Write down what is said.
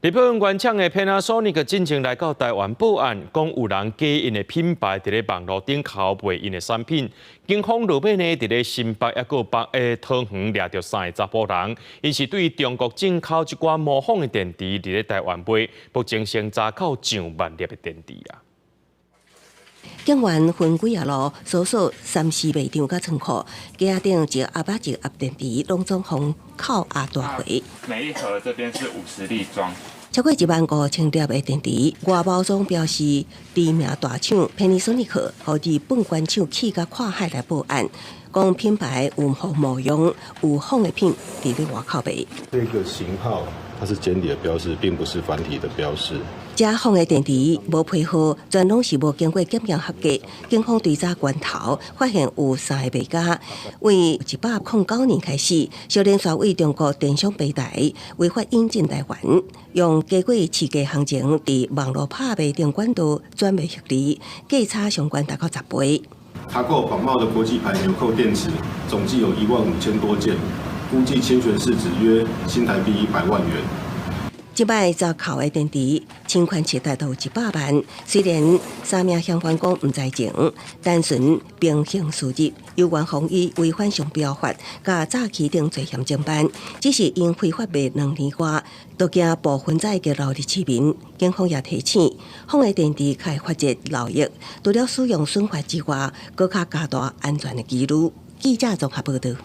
日本原廠的 Panasonic 進前來到台灣報案，講有人假𪜶的品牌佇咧網路頂剾賣𪜶的產品。警方落尾呢，佇咧新北抑閣北的桃園掠著三個查埔人，𪜶是對中國進口這寡模仿的電池佇咧台灣賣，目前先查扣上萬粒的電池啊。警員分幾仔路搜索三四賣場佮倉庫，架仔頂一盒仔一盒電池，攏總予扣押帶回。每一盒這邊是50粒裝。超過1萬5千粒的電池，外包裝標示知名大廠 Panasonic，予日本官廠氣甲跨海來報案，講品牌有予冒用，有仿的品佇咧外口賣。這個型號它是簡體的標示，並不是繁體的標示。這仿的電池無批號，全攏是無經過檢驗合格。警方追查源頭，發現有三个賣家，為109年開始，小連續對中國電商平台違法引進台灣，用假過市價行情佇網路拍賣等管道轉賣獲利，價差相懸達到10倍。查獲仿冒的國際牌紐扣電池，總計有1萬5千多件，估計侵權市值約新台幣100萬元。這擺遭扣的電池，侵權市值都有100萬。雖然三名嫌犯講毋知情，單純憑刑事入，由院方以違反商標法佮詐欺等罪嫌偵辦。只是𪜶非法賣2年外，都驚部分仔會流入市民。警方也提醒，仿的電池較會發熱漏液，除了使用損壞之外，閣較加大安全的疑慮。記者綜合報導。